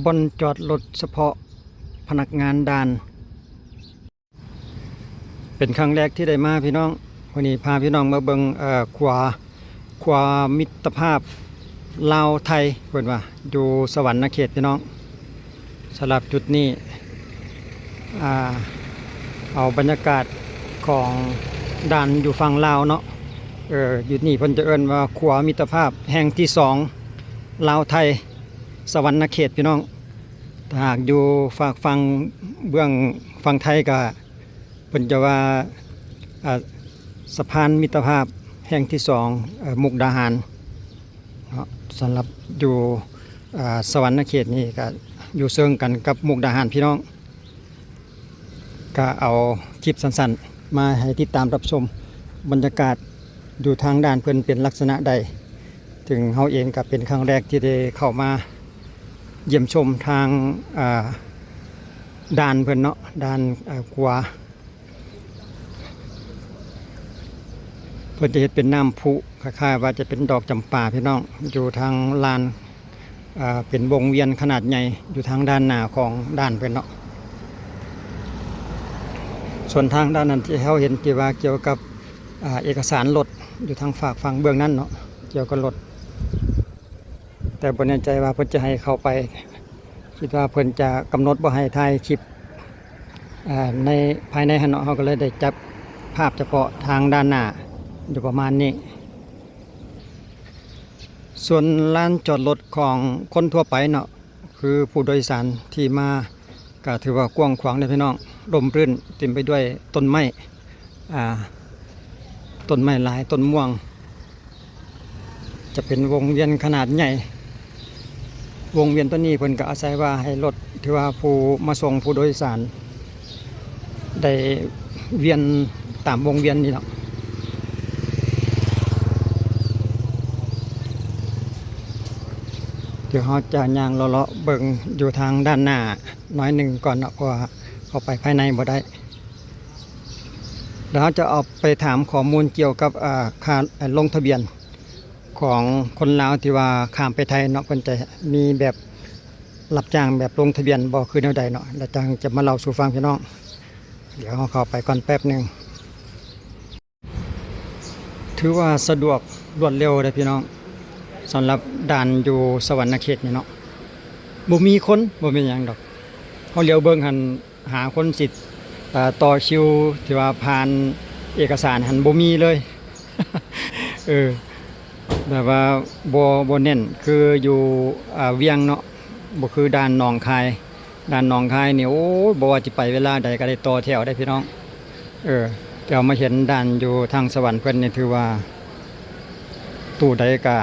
ບ່ອນຈອດລົດສະເພາະພະນັກງານດ່ານ. ເປັນຄັ້ງແລກທີ່ໄດ້ມາພີ່ນ້ອງ, ມື້ນີ້ພາພີ່ນ້ອງມາເບິ່ງ ເອີ ຂົວ ຂົວມິດຕະພາບລາວໄທ ເພິ່ນວ່າ ຢູ່ສະຫວັນນະເຂດພີ່ນ້ອງ. ສຳລັບຈຸດນີ້ ອ່າ ເອົາບັນຍາກາດຂອງດ່ານຢູ່ຝັ່ງລາວເນາະ, ເອີ ຢູ່ນີ້ເພິ່ນຈະເອີ້ນວ່າຂົວມິດຕະພາບແຫ່ງທີສອງ ລາວໄທ ສະຫວັນນະເຂດພີ່ນ້ອງ. ຖ້າຫາກຢູ່ຟາກຝັ່ງເບື້ອງຝັ່ງໄທກະ ເພິ່ນຈະວ່າ ອ່າ ສະພານມິດຕະພາບແຫ່ງທີສອງ ເອີ ມຸກດາຫານເນາະ. ສຳລັບຢູ່ ອ່າ ສະຫວັນນະເຂດນີ້ກະຢູ່ເຊິ່ງກັນກັບມຸກດາຫານພີ່ນ້ອງ. ກະເອົາຄລິບສັ້ນໆ ມາໃຫ້ຕິດຕາມຮັບຊົມບັນຍາກາດຢູ່ທາງດ່ານເພິ່ນເປັນລັກສະນະໃດ, ເຖິງເຮົາເອງກະເປັນຄັ້ງແລກທີ່ໄດ້ເຂົ້າມາຢ້ຽມຊົມທາງ ອ່າ ດ່ານເພິ່ນເນາະ, ດ່ານ ອ່າ ຂົວ. ເພິ່ນຈະເຮັດເປັນນ້ຳພຸ ຄ້າຍໆວ່າຈະເປັນດອກຈຳປາພີ່ນ້ອງ, ຢູ່ທາງລານ ອ່າ ເປັນວົງວຽນຂະໜາດໃຫຍ່ຢູ່ທາງດ້ານໜ້າຂອງດ່ານເພິ່ນເນາະ. ສ່ວນທາງດ້ານນັ້ນທີ່ເຮົາເຫັນທີ່ວ່າກ່ຽວກັບ ອ່າ ເອກະສານລົດຢູ່ທາງຟາກຝັ່ງເບື້ອງນັ້ນເນາະ, ກ່ຽວກັບລົດ, ແຕ່ບໍ່ແນ່ໃຈວ່າເພິ່ນຈະໃຫ້ເຂົ້າໄປ. ຄິດວ່າເພິ່ນຈະກຳນົດບໍ່ໃຫ້ຖ່າຍຄລິບ ອ່າ ໃນ ພາຍໃນຫັ້ນເນາະ, ເຮົາກໍເລີຍໄດ້ຈັບພາບສະເພາະທາງດ້ານໜ້າຢູ່ປະມານນີ້. ສ່ວນລານຈອດລົດຂອງຄົນທົ່ວໄປເນາະ, ຄືຜູ້ໂດຍສານທີ່ມາ ກໍຖືວ່າກວ້າງຂວາງເດ້ພີ່ນ້ອງ, ຮົ່ມຣື່ນເຕັມໄປດ້ວຍຕົ້ນໄມ້ ອ່າ ຕົ້ນໄມ້ຫຼາຍ ຕົ້ນມ່ວງ. ຈະເປັນວົງວຽນຂະໜາດໃຫຍ່. ວົງວຽນຕົວນີ້ເພິ່ນກໍອາໄສວ່າໃຫ້ລົດ ຖືວ່າຜູ້ມາສົ່ງຜູ້ໂດຍສານໄດ້ວຽນຕາມວົງວຽນນີ້ເນາະ. ດຽວເຮົາຈະຍ່າງເລາະໆເບິ່ງຢູ່ທາງດ້ານໜ້າໜ້ອຍໜຶ່ງກ່ອນເນາະ, ເພາະວ່າເຂົ້າໄປພາຍໃນບໍ່ໄດ້. ແລ້ວເຮົາຈະເອົາໄປຖາມຂໍ້ມູນກ່ຽວກັບ ເອີ ຄ່າ ເອີ ລົງທະບຽນຂອງຄົນລາວທີ່ວ່າຂ້າມໄປໄທເນາະ, ເພິ່ນຈະມີແບບຮັບຈ້າງແບບລົງທະບຽນບໍ່ ຄືແນວໃດເນາະ, ແລ້ວຈັ່ງຈະມາເລົ່າສູ່ຟັງພີ່ນ້ອງ. ດຽວເຮົາເຂົ້າໄປກ່ອນແປັບໜຶ່ງ. ຖືວ່າສະດວກລວດເລັວເດ້ພີ່ນ້ອງ, ສຳລັບດ່ານຢູ່ສະຫວັນນະເຂດນີ້ເນາະ, ບໍ່ມີຄົນ ບໍ່ມີຫຍັງດອກ. ເຮົາຫຼຽວເບິ່ງຫັ້ນ ຫາຄົນຊິ ເອີ ຕໍ່ຄິວທີ່ວ່າຜ່ານເອກະສານຫັ້ນບໍ່ມີເລີຍ. ເອີ ແບບວ່າບໍ່ ບໍ່ແໜ້ນຄືຢູ່ ອ່າ ວຽງເນາະ, ບໍ່ຄືດ່ານໜອງຄາຍ. ດ່ານໜອງຄາຍນີ້ ໂອ້ຍ ບໍ່ວ່າຊິໄປເວລາໃດກໍໄດ້ຕໍ່ແຖວໄດ້ພີ່ນ້ອງ. ເອີ ແຕ່ເຮົາມາເຫັນດ່ານຢູ່ທາງສະຫວັນເພິ່ນນີ້ ຖືວ່າຕູ້ໃດກໍ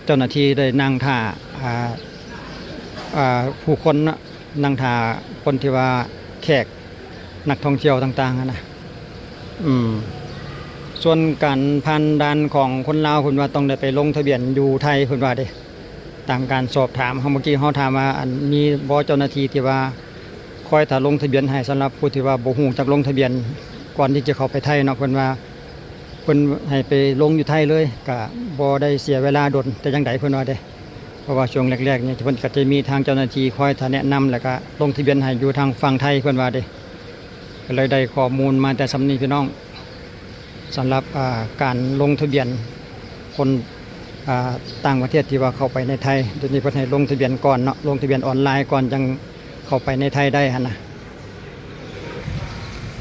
ເຈົ້າໜ້າທີ່ໄດ້ນັ່ງຖ້າ ອ່າ ອ່າ ຜູ້ຄົນເນາະ, ນັ່ງຖ້າຄົນທີ່ວ່າແຂກ ນັກທ່ອງທ່ຽວຕ່າງໆຫັ້ນນະ. ອືມ ສ່ວນການຜ່ານດ່ານຂອງຄົນລາວ ເພິ່ນວ່າຕ້ອງໄດ້ໄປລົງທະບຽນຢູ່ໄທ ເພິ່ນວ່າເດ້. ຕາມການສອບຖາມເຮົາ ເມື່ອກີ້ເຮົາຖາມວ່າ ອັນ ມີບໍ່ເຈົ້າໜ້າທີ່ທີ່ວ່າຄອຍຖ້າລົງທະບຽນໃຫ້ ສຳລັບຜູ້ທີ່ວ່າບໍ່ຮູ້ຈັກລົງທະບຽນກ່ອນທີ່ຈະເຂົ້າໄປໄທເນາະ, ເພິ່ນວ່າເພິ່ນໃຫ້ໄປລົງຢູ່ໄທເລີຍ ກະບໍ່ໄດ້ເສຍເວລາດົນແຕ່ຢ່າງໃດ ເພິ່ນວ່າເດ້. ເພາະວ່າຊ່ວງແລກໆນີ້ ເພິ່ນກະຈະມີທາງເຈົ້າໜ້າທີ່ຄອຍຖ້າແນະນຳ ແລ້ວກະລົງທະບຽນໃຫ້ຢູ່ທາງຝັ່ງໄທ ເພິ່ນວ່າເດ້. ກໍເລີຍໄດ້ຂໍ້ມູນມາແຕ່ສ່ຳນີ້ພີ່ນ້ອງ. ສຳລັບ ອ່າ ການລົງທະບຽນຄົນ ອ່າ ຕ່າງປະເທດທີ່ວ່າເຂົ້າໄປໃນໄທ, ດຽວນີ້ເພິ່ນໃຫ້ລົງທະບຽນກ່ອນເນາະ, ລົງທະບຽນອອນລາຍກ່ອນຈັ່ງເຂົ້າໄປໃນໄທໄດ້ຫັ້ນນະ.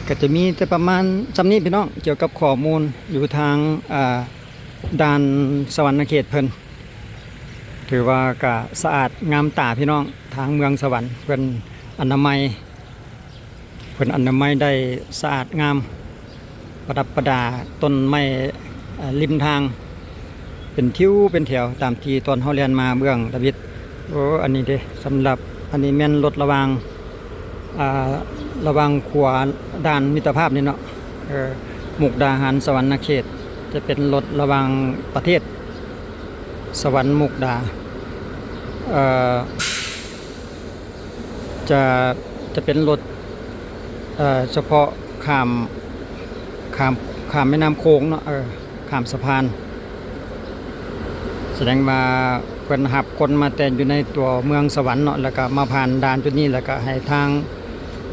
ກໍຈະມີແຕ່ປະມານສ່ຳນີ້ພີ່ນ້ອງ, ກ່ຽວກັບຂໍ້ມູນຢູ່ທາງ ອ່າ ດ່ານສະຫວັນນະເຂດເພິ່ນ. ຖືວ່າກະສະອາດງາມຕາພີ່ນ້ອງ, ທາງເມືອງສະຫວັນເພິ່ນອະນາໄມ ເພິ່ນອະນາໄມໄດ້ສະອາດງາມ, ປະດັບປະດາຕົ້ນໄມ້ ເອີ ລິມທາງເປັນທິວເປັນແຖວ ຕາມທີ່ຕອນເຮົາແລ່ນມາເບື້ອງທຳອິດ. ໂອ້ ອັນນີ້ເດ້ ສຳລັບ ອັນນີ້ແມ່ນລົດລະຫວ່າງ ອ່າ ລະຫວ່າງຂົວດ່ານມິດຕະພາບນີ້ເນາະ, ເອີ ມຸກດາຫານສະຫວັນນະເຂດ ຈະເປັນລົດລະຫວ່າງປະເທດ ສະຫວັນ ມຸກດາ ເອີ ຈະ ຈະເປັນລົດ ເອີ ສະເພາະຂ້າມ ຂ້າມ ຂ້າມແມ່ນ້ຳໂຂງເນາະ, ເອີ ຂ້າມສະພານ. ສະແດງວ່າ ເພິ່ນຮັບຄົນມາແຕ່ຢູ່ໃນຕົວເມືອງສະຫວັນເນາະ ແລ້ວກະມາຜ່ານດ່ານຈຸດນີ້ ແລ້ວກະໃຫ້ທາງ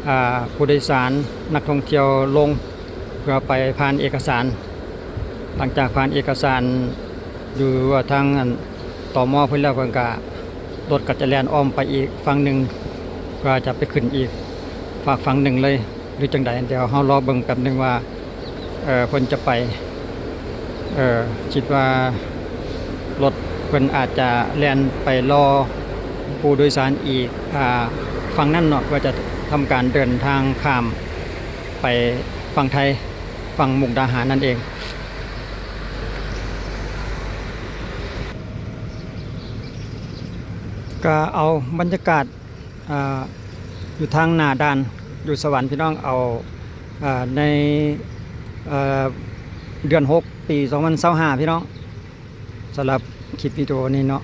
ອ່າ ຜູ້ໂດຍສານນັກທ່ອງທ່ຽວລົງ ເພື່ອໄປຜ່ານເອກະສານ. ຫຼັງຈາກຜ່ານເອກະສານຢູ່ທາງອັນ ຕມ ເພິ່ນແລ້ວ ເພິ່ນກະ ລົດກະຈະແລ່ນອ້ອມໄປອີກຝັ່ງໜຶ່ງ ເພື່ອຈະໄປຂຶ້ນອີກຟາກຝັ່ງໜຶ່ງເລີຍ ຫຼືຈັ່ງໃດ. ດຽວເຮົາລໍເບິ່ງແປັບໜຶ່ງວ່າ ເອີ ເພິ່ນຈະໄປ ເອີ ຄິດວ່າລົດເພິ່ນອາດຈະແລ່ນໄປລໍຜູ້ໂດຍສານອີກ ອ່າ ຝັ່ງນັ້ນເນາະ ເພື່ອຈະທຳການເດີນທາງຂ້າມໄປຝັ່ງໄທ ຝັ່ງມຸກດາຫານນັ້ນເອງ. ກະເອົາບັນຍາກາດ ອ່າ ຢູ່ທາງໜ້າດ່ານຢູ່ສະຫວັນ ພີ່ນ້ອງ ເອົາ ອ່າ ໃນ ເອີ ເດືອນຫົກ ປີສອງພັນຊາວຫ້າ ພີ່ນ້ອງ. ສຳລັບຄລິບວິດີໂອນີ້ເນາະ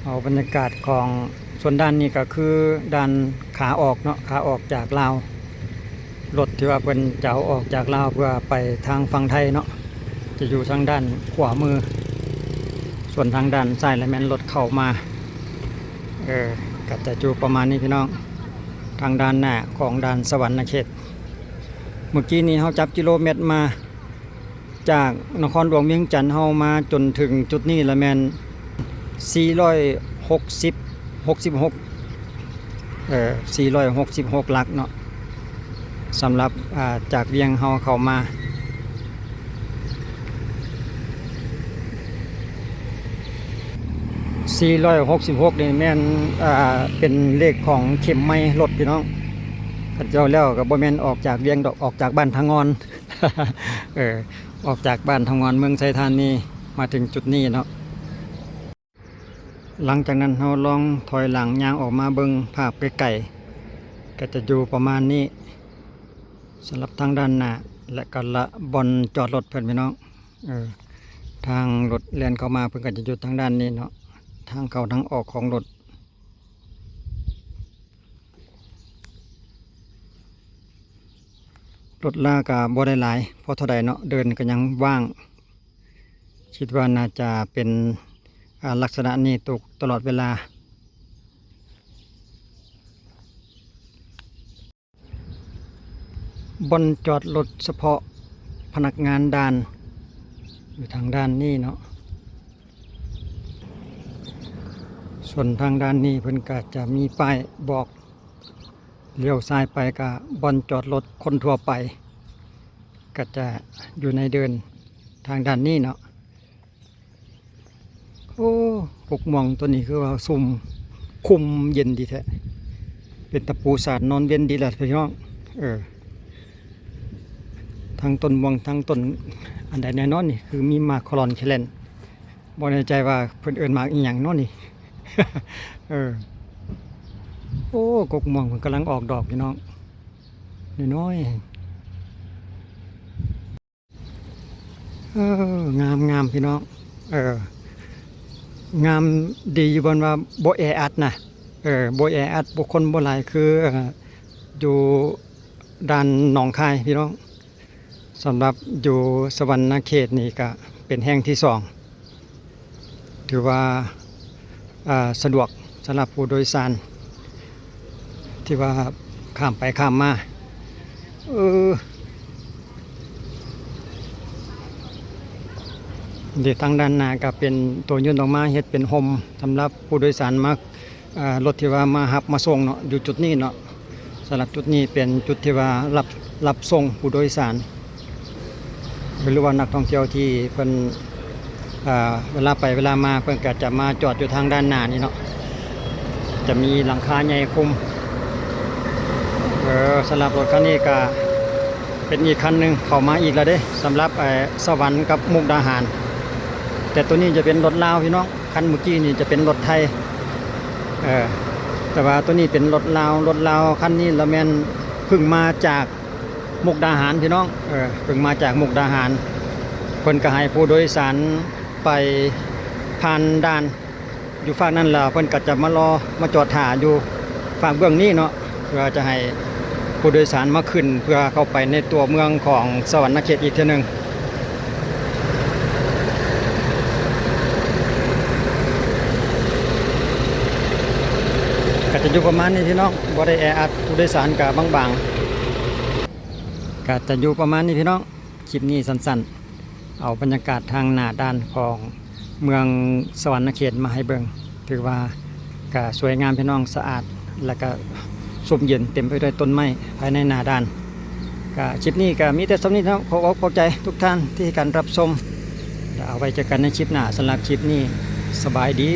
ເອົາບັນຍາກາດຂອງ ສ່ວນດ່ານນີ້ກະຄືດ່ານຂາອອກເນາະ ຂາອອກຈາກລາວ. ລົດທີ່ວ່າເພິ່ນຈະເອົາອອກຈາກລາວເພື່ອໄປທາງຝັ່ງໄທເນາະ ຈະຢູ່ທາງດ້ານຂວາມື, ສ່ວນທາງດ້ານຊ້າຍລະແມ່ນລົດເຂົ້າມາ. ເອີ ກະຈະຢູ່ປະມານນີ້ພີ່ນ້ອງ, ທາງດ້ານໜ້າຂອງດ່ານສະຫວັນນະເຂດ. ເມື່ອກີ້ນີ້ເຮົາຈັບກິໂລແມັດມາ ຈາກນະຄອນຫຼວງວຽງຈັນເຮົາມາຈົນເຖິງຈຸດນີ້ລະແມ່ນສີ່ຮ້ອຍຫົກສິບ ຫົກສິບຫົກ ເອີ ສີ່ຮ້ອຍຫົກສິບຫົກຫຼັກເນາະ. ສຳລັບ ອ່າ ຈາກວຽງເຮົາເຂົ້າມາ ສີ່ຮ້ອຍຫົກສິບຫົກນີ້ແມ່ນ ອ່າ ເປັນເລກຂອງເຂັມໄມລົດພີ່ນ້ອງ. ຄັນເຈົ້າແລ້ວກະບໍ່ແມ່ນອອກຈາກວຽງດອກ ອອກຈາກບ້ານທາງງອນ ເອີ ອອກຈາກບ້ານທາງງອນເມືອງໄຊທານີ ມາເຖິງຈຸດນີ້ເນາະ. ຫຼັງຈາກນັ້ນເຮົາລອງຖອຍຫຼັງຍ່າງອອກມາເບິ່ງພາບໃກ້ໆ ກະຈະຢູ່ປະມານນີ້ ສຳລັບທາງດ້ານໜ້າ ແລະກະລະບ່ອນຈອດລົດເພິ່ນພີ່ນ້ອງ. ເອີ ທາງລົດແລ່ນເຂົ້າມາເພິ່ນກະຈະຢູ່ທາງດ້ານນີ້ເນາະ ທາງເຂົ້າທາງອອກຂອງລົດ. ລົດລາກະບໍ່ໄດ້ຫຼາຍພໍເທົ່າໃດເນາະ ເດີ່ນກະຍັງວ່າງ. ຄິດວ່າໜ້າຈະເປັນ ອ່າ ລັກສະນະນີ້ທຸກຕະຫຼອດເວລາ. ບ່ອນຈອດລົດສະເພາະພະນັກງານດ່ານ ຢູ່ທາງດ້ານນີ້ເນາະ. ສ່ວນທາງດ້ານນີ້ເພິ່ນກະຈະມີປ້າຍບອກ ລ້ຽວຊ້າຍໄປກະບ່ອນຈອດລົດຄົນທົ່ວໄປ ກະຈະຢູ່ໃນເດີ່ນທາງດ້ານນີ້ເນາະ. ໂອ້ ກົກມ່ວງໂຕນີ້ຄືວ່າຊຸ່ມ ຄຸ່ມເຢັນດີແທ້ ເປັນຕາປູສາດນອນເວັນດີລະພີ່ນ້ອງ. ເອີ ທັງຕົ້ນມ່ວງ ທັງຕົ້ນອັນໃດແນ່ນອນນີ້ ຄືມີໝາກຂະຫຼອນແຄແລນ ບໍ່ແນ່ໃຈວ່າເພິ່ນເອີ້ນໝາກອີ່ຫຍັງເນາະນີ້. ເອີ ໂອ້ ກົກມ່ວງເພິ່ນກຳລັງອອກດອກພີ່ນ້ອງ ນ້ອຍໆ. ເອີ ງາມໆ ພີ່ນ້ອງ ເອີ ງາມດີຢູ່ບ່ອນວ່າບໍ່ແອອັດນະ ເອີ ບໍ່ແອອັດ ບໍ່ຄົນບໍ່ຫຼາຍຄື ເອີ ຢູ່ດ່ານໜອງຄາຍພີ່ນ້ອງ. ສຳລັບຢູ່ສະຫວັນນະເຂດນີ້ກະເປັນແຫ່ງທີສອງ ຖືວ່າ ອ່າ ສະດວກສຳລັບຜູ້ໂດຍສານທີ່ວ່າຂ້າມໄປຂ້າມມາ. ເອີ ເດ ທາງດ້ານໜ້າກະເປັນໂຕຍືນອອກມາ ເຮັດເປັນຮົ່ມສຳລັບຜູ້ໂດຍສານມາ ອ່າ ລົດທີ່ວ່າມາຮັບມາສົ່ງເນາະ ຢູ່ຈຸດນີ້ເນາະ. ສຳລັບຈຸດນີ້ເປັນຈຸດທີ່ວ່າຮັບ ຮັບສົ່ງຜູ້ໂດຍສານ ຫຼືວ່ານັກທ່ອງທ່ຽວທີ່ເພິ່ນ ອ່າ ເວລາໄປເວລາມາ ເພິ່ນກະຈະມາຈອດຢູ່ທາງດ້ານໜ້ານີ້ເນາະ ຈະມີຫຼັງຄາໃຫຍ່ຄຸມ. ເອີ ສຳລັບລົດຄັນນີ້ກະເປັນອີກຄັນໜຶ່ງເຂົ້າມາອີກແລ້ວເດ້ ສຳລັບ ເອີ ສະຫວັນກັບມຸກດາຫານ. ແຕ່ໂຕນີ້ຈະເປັນລົດລາວພີ່ນ້ອງ ຄັນເມື່ອກີ້ນີ້ຈະເປັນລົດໄທ ເອີ ແຕ່ວ່າໂຕນີ້ເປັນລົດລາວ. ລົດລາວຄັນນີ້ລະແມ່ນເພິ່ງມາຈາກມຸກດາຫານພີ່ນ້ອງ ເອີ ເພິ່ງມາຈາກມຸກດາຫານ. ເພິ່ນກະໃຫ້ຜູ້ໂດຍສານໄປຜ່ານດ່ານຢູ່ຟາກນັ້ນ ລະເພິ່ນກະຈະມາລໍມາຈອດຖ້າຢູ່ຟາກເບື້ອງນີ້ເນາະ ເພື່ອຈະໃຫ້ຜູ້ໂດຍສານມາຂຶ້ນ ເພື່ອເຂົ້າໄປໃນຕົວເມືອງຂອງສະຫວັນນະເຂດອີກເທື່ອໜຶ່ງ. ກໍຈະຢູ່ປະມານນີ້ພີ່ນ້ອງ ບໍ່ໄດ້ແອອັດ ຜູ້ໂດຍສານກໍບາງໆ ກໍຈະຢູ່ປະມານນີ້ພີ່ນ້ອງ. ຄລິບນີ້ສັ້ນໆ ເອົາບັນຍາກາດທາງໜ້າດ່ານຂອງເມືອງສະຫວັນນະເຂດມາໃຫ້ເບິ່ງ ຖືວ່າກໍສວຍງາມພີ່ນ້ອງ ສະອາດ ແລ້ວກໍຮົ່ມເຢັນເຕັມໄປດ້ວຍຕົ້ນໄມ້ພາຍໃນໜ້າດ່ານ. ກໍຄລິບນີ້ກໍມີແຕ່ສ່ຳນີ້ເນາະ ຂໍຂອບໃຈທຸກທ່ານທີ່ໃຫ້ການຮັບຊົມ ແລ້ວເອົາໄວ້ເຈີກັນໃນຄລິບໜ້າ. ສຳລັບຄລິບນີ້ ສະບາຍດີ.